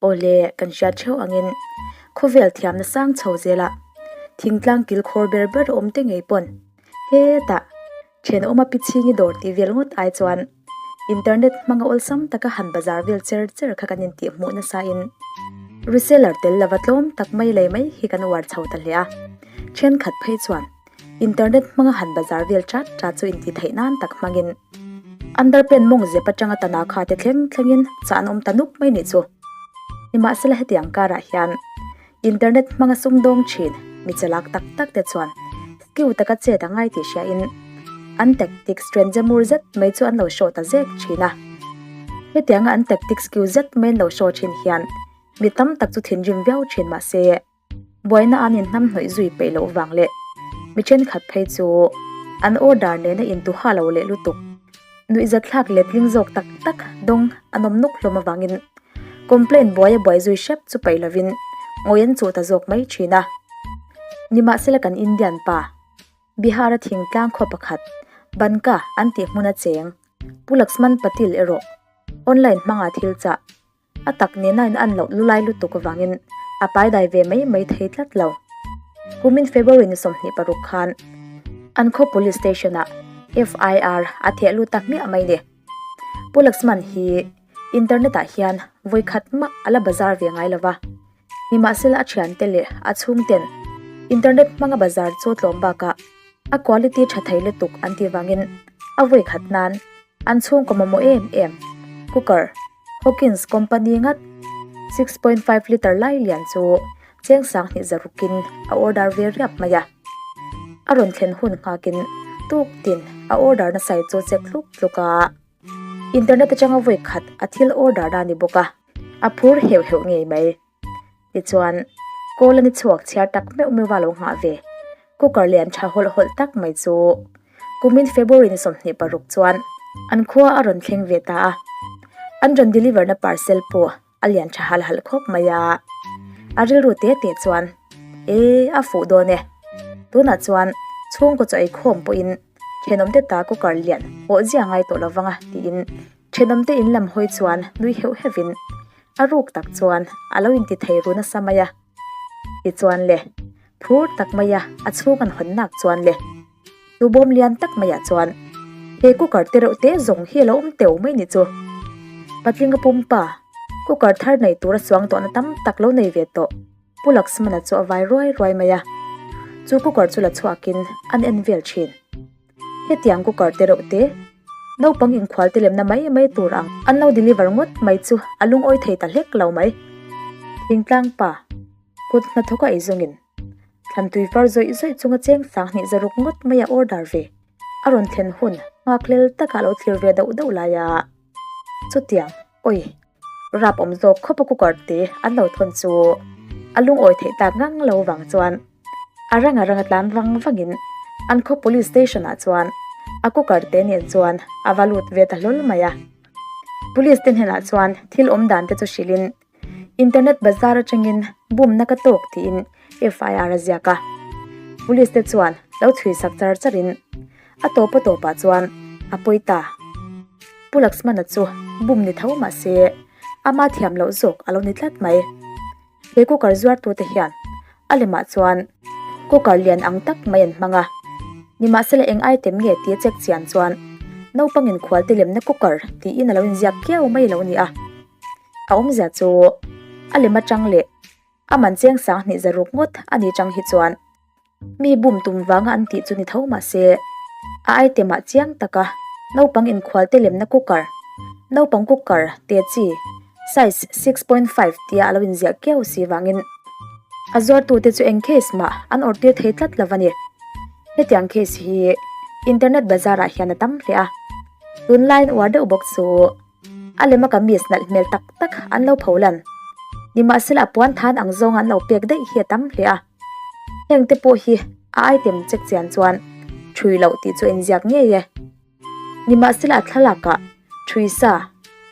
Awle, kan hriat theuh angin khawvel thiamna sang chho zela thingtlang kil khawr ber ber awm te ngei pawn hetah thenawma pi chhingi dawr tih vel ngawt ai chuan internet hmanga awlsam taka han bazar vel cher cher kha kan intih hmuh nasa in reseller tel lova tlawm tak mai lei mai hi kan uar chho ta hle a, thenkhat phei chuan Internet hmanga han bazar vel chat chat chu intih theih nan tak hmangin underpant mawng zep atanga tana kha te thleng thlengin chah an awm ta nuk mai nih chu. Nimahsela hetiang karah hian internet hmanga sumdawng thin mi chalak tak tak te chuan skill taka chet a ngai tih hriain an tactics trend mur zet mai chu an lo show ta zek thin a. Hetianga an tactics skill zet mai an lo show thin hian mi tam tak chu thinrim viau thin mahse Buaina an inhnam hnawih zui peih loh vang leh mi thenkhat phei chu an order nena intuha lo leh lutuk. Nuihzatthlak letling zawk tak tak dawng an awm nuk hlawm avangin complaint buai a buai zui hrep chu peih lovin ngawi an chuh ta zawk mai thin a. Nimahsela kan Indian pa Bihar-a thingtlang khaw pakhat Banka an tih hmuna cheng Pu Laxman Patil erawh online hmanga thil chah A tak nena in an loh lulai lutuk avangin a paidai ve mai mai thei tlat lo. Kumin February ni 26 khan an khaw police station ah FIR a theh lut ta hmiah mai ni. Pu Laxman hi internet ah hian vawi khat mah a la bazar ve ngai lova, nimahsela a thiante leh a chhungten internet hmanga bazar chu tlawm bakah a quality tha thei lutuk an tih vangin a vawi khat nan an chhungkaw mamawh em em cooker Hawkins company ngat 6.5 litre lai lian chu cheng sang hnih zarukin a order ve riap mai a. A rawn thlen hun nghakin tuk tin a order na sai chu check tluk tluk a. Internet atanga vawi khat a thil order na ni bawk a, a phur heuh heuh ngei mai. Tichuan, kawl a ni chhuak chhiar tak meuh meuh a lo nghah ve. Cooker lian tha hawlh hawlh tak mai chu kumin February ni 26 chuan an khua a rawn thleng ve ta a. An rawn deliver na parcel pawh a lian tha hal hal khawp mai a. A rilru te te chuan, E, a fuh dawn e. Tunah chuan chhungkaw chaw eikhawm pawhin thenawmte ta cooker lian pawh zia ngai tawh lovang a tiin Thenawmte in lam hawi chuan nui heuh heuhin a ruk tak chuan a lo inti thei ru nasa mai a. Tichuan le, phur tak maia a chhung an hawn nak chuan le, tu bawm lian tak maiah chuan he cooker te reuh te zawng hi a lo awm teuh mai ni chu. Patlinga pumpa cooker thar nei tura suang tawhna tam tak lo nei ve tawh Pu Laxmana chu a vai ruai ruai mai a. Chu cooker chu la chhuakin an en vel thin. Hetiang cooker te reuh te, naupang inkhual te lemna mai mai tur ang an lo deliver ngawt mai chu a lungawi thei ta hlek lo mai. Thingtlang pa, kut hnathawk a ei zawngin thlantui far zawih zawih chunga cheng 2000 zaruk ngawt mai a order ve a rawn thlen hun nghakhlel takah a lo thlir ve dauh dauh lai a. Chutiang, awi, rap awm zawk khawpa cooker te an lo thawn chu a lungawi theih tak ngang lo vang chuan a rang a rang a tlan vang vangin an khaw police station ah chuan a cooker te nen chuan a va lut ve ta hlawl mai a. Police te hnenah chuan thil awm dan te chu hrilhin internet bazar atangin bumna ka tawk tiin FIR a ziak a. Police te chuan lo chhui sak char charin a tawp a tawpah chuan a pawi ta. Pu Laxmana chu bum ni tho mahse ama thiam loh zawk a lo ni tlat mai. He cooker zuartute hian a lemah chuan cooker lian ang tak mai an hmang a, nimahsela eng item nge tia check chian chuan naupang inkhual te lemna cooker tiin a lo inziak kiau mai lo ni a. A awmzia chu a lem atang leh a man cheng 2000 zaruk ngawt a ni chang hi chuan mi bum tum vanga an tih chu ni tho mahse a item ah chiang taka naupang inkhual te lemna cooker naupang cooker te chi size 6.5 tia a lo inziah kiau si vangin a zuartute chu eng case mah an awrh tir thei tlat lo a ni. Hetiang case hi internet bazar ah hian a tam hle a, tunlaiin uar deuh bawk chu a lema kamis nalh hmel tak tak an lo pho lan. Nimahsela a puan than ang zawng an lo pek daih hi a tam hle a, heng te pawh hi a item check chian chuan thui loh tih chu a inziak ngei e. Nimahsela a thlalakah thui sa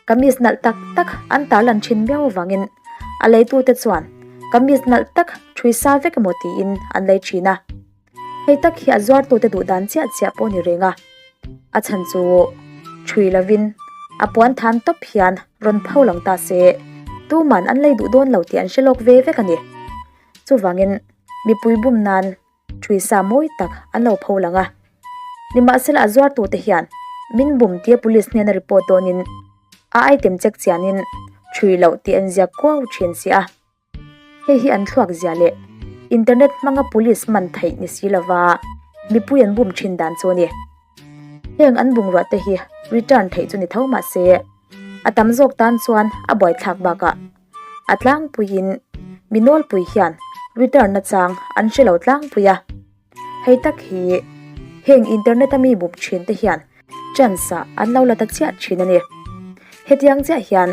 kamis nalh tak tak an tarlan thin viau avangin a leitute chuan kamis nalh tak thui sa vek emaw tiin an lei thin a. Hei tak hi a zuartute duh dan chiah chiah pawh ni reng a, a chhan chu thui lovin a puan than tawp hian rawn pho lang ta se. Tuman an lei duh dawn lo tih an hre lawk ve vek a ni. Chuvangin mipui bum nan ṭhui sa mawi tak an lo pho lang a. Nimahsela a zuartute hian min bum tia police hnena report dawnin a item check chianin ṭhui loh tih an ziak kuau ṭhin si a. Hei hi an thluak zia leh internet hmanga police man theih ni si lova mipui an bum thin dan chu a ni. Heng an bungrua te hi return theih chu ni tho mah se a tam zawk tan chuan a buaithlak bakah a tlangpuiin mi nawlpui hian return nachang an hre lo tlangpui a. Hei tak hi heng internet a mi bum thin te hian chance ah an lo la ta chiah thin a ni. Hetiang chiah hian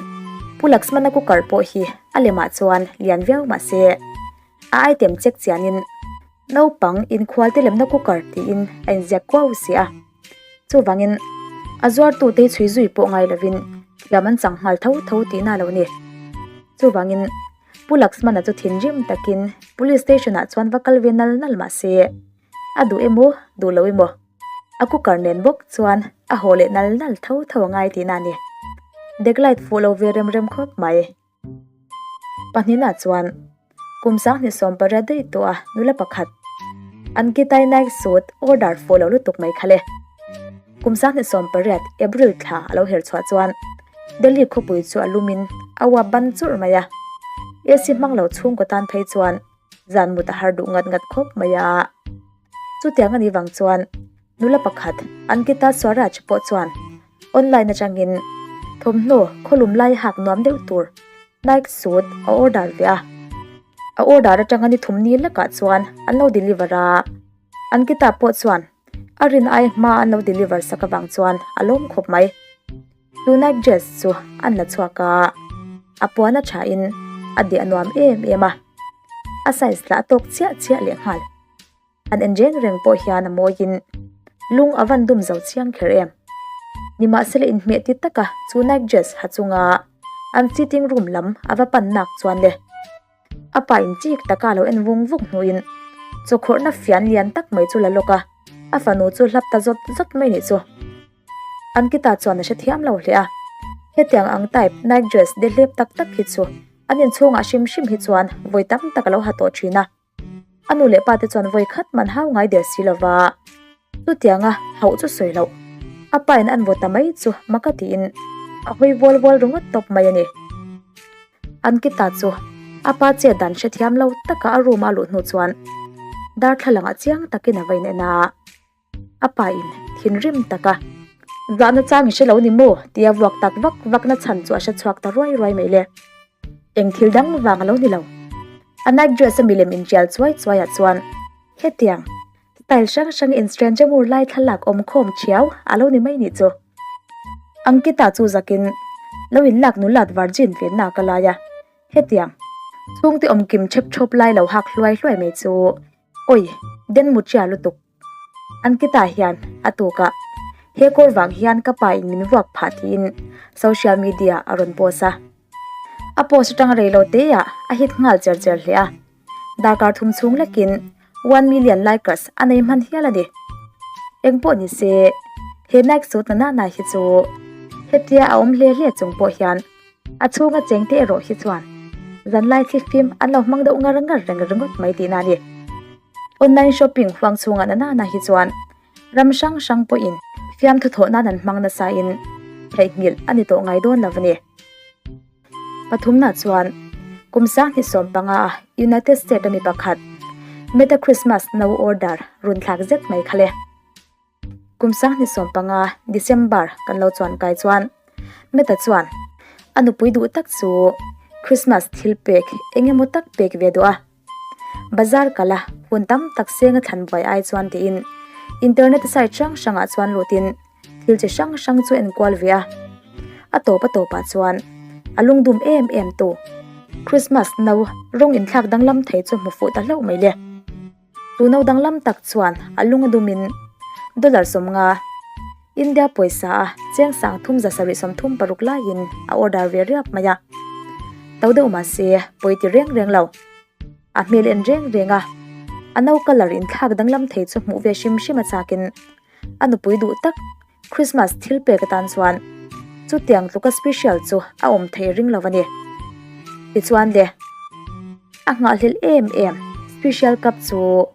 Pu Laxmana cooker pawh hi a lemah chuan lian viau mah se a item check chianin naupang inkhual te lemna cooker tiin a inziak kuau si a. Chuvangin a zuartute hi chhui zui pawh ngai lovin thiam an chang nghal tho tho tihna a lo ni. Chuvangin. Pu Laxmana chu thinrim takin Police Station ah chuan va kal ve nal nal mah se, a duh emaw duh lo emaw a cooker nen bawk chuan a haw leh nal nal tho tho a ngai tihna a ni. Deck light fuh lo ve rem rem khawp mai. Pahnihna chuan kum 28 daih tawh a nula pakhat Ankitai Naik suit order fuh lo lutuk mai kha le. Kum 28 April thla a lo her chhuah chuan Delhi khawpui chu a lumin a uap ban churh mai a, AC hmang lo chhungkaw tan phei chuan zan mut a har duh ngat ngat khawp mai a. Chutiang a nih vang chuan nula pakhat Ankita Swaraj pawh chuan online atangin thawmhnaw khawlum lai hak nuam deuh tur Nike suit a order ve a. A order atanga ni thum ni lekah chuan an lo deliver a. Ankita pawh chuan a rin ai hma an lo deliver sak avang chuan a lawm khawp mai. Chu night dress chu an la chhuak a, a puan a thain a deh a nuam em em a, a size lah a tawk chiah chiah leh nghal. An en reng reng pawh hian a mawiin lung a van dum zo chiang kher em. Nimahsela inhmeh ti taka chu night dress ha chunga an sitting room lam a va pan nak chuan le. A pa in chik taka a lo en vung vung hnuin chawkhawrhna fian lian tak mai chu la lawk a, a fanu chu hlap ta zawt zawt mai nih chu. Ankita chuan a hrethiam lo hle a, hetiang ang type night dress de hlep tak tak hi chu an inchhungah hrim hrim hi chuan vawi tam tak a lo ha tawh thin a. A nu leh pa te chuan vawi khat man hau ngai der si lova, chutianga hauh chu sawi loh. A pa in an vaw ta mai chu maka tiin a hawi vual vual ringawt tawp mai a ni. Ankita chu a pa chet dan hrethiam lo taka a room a luh hnu chuan darthlalang ah chiang takin a va in en a. A pa in thinrim taka zahna chang i hre lo ni maw tia vuak tak vak vak na chhan chu a hre chhuak ta ruai ruai mai le. Eng thil dang vang a lo ni lo. A night dress a milem intial chuai chuai ah chuan hetiang style hrang hrang in stranger mur lai thlalak awm khawm thiau a lo ni mai nih chu. Ankita chu zakin lo in lak nulat virgin ve nak a lai a, hetiang chhungte awm kim thep thawp lai lo hak hluai hluai mai chu awi den muchia lutuk. Ankita hian a tukah he kawr vang hian ka pa in min vuak phah tiin social media a rawn post a. A post atang rei lo te ah a hit nghal cher cher hle a. Darkar thum chhung lekin 1 million likers a nei hman hial a ni. Engpawh ni se he Nike suit na nana hi chu hetia a awm hle hle chung pawh hian a chhunga cheng te erawh hi chuan zanlai thlifim an lo hmang deuh ngar ngar reng ringawt mai tihna a ni. Online shopping huang chhungah na nana hi chuan ram hrang hrang pawhin fiamthu thawh nan an hmang nasa in theihnghilh a ni tawh ngai dawn lo a ni. Pathumna chuan kum 2015 a United States a mi pakhat Meta Christmas no order run thlak zet mai kha le. Kum 2015 December kan lo chuan kai chuan Meta chuan a nupui duh tak chu Christmas thil pek eng emaw tak pek ve duh a. Bazar kala hun tam tak senga thlan buai ai chuan tiin internet site hrang hrangah chuan lutin thil chi hrang hrang chu en kual ve a. A tawp a tawpah chuan a lungdum em em tu Christmas no rawng inthlak danglam thei chu hmu fuh ta hlauh mai le. Chu no danglam tak chuan a lung a dumin dollar 50 India pawisa a cheng 3736 laiin a order ve riap mai a. To deuh mah se pawi ti reng reng lo. A hmel en reng reng a, a no colour inthlak danglam thei chu hmuh ve hrim hrim a chakin a nupui duh tak Christmas thil pek atan chuan chutiang tluka special chu a awm thei ring lo a ni. Tichuan le, a nghahhlelh em em special cup chu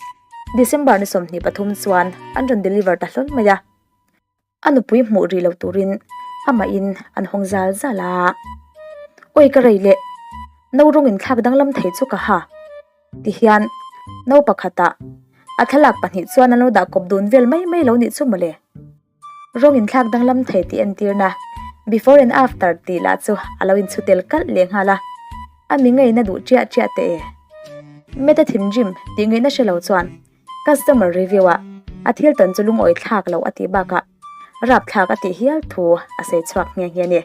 December ni 23 chuan an rawn deliver ta hlawl mai a. A nupui hmuh rih lo turin amahin an hawng zal zal a. Awi ka rei leh, no rawng inthlak danglam thei chu ka ha. Tihian no pakhatah a thlalak pahnih chuan an lo dah kawp dun vel mai mai lo nih chu mawle. Rawng inthlak danglam thei tih entirna before and after tih lah chu a lo inchhu tel kalh leh nghal a, a mi ngaihna duh chiah chiah teh e. Meta thinrim tih ngaihna hre lo chuan Customer review ah a thil tawn chu lungawi thlak loh a tih bakah rapthlak a tih hial thu a sawi chhuak nghe nghe a ni.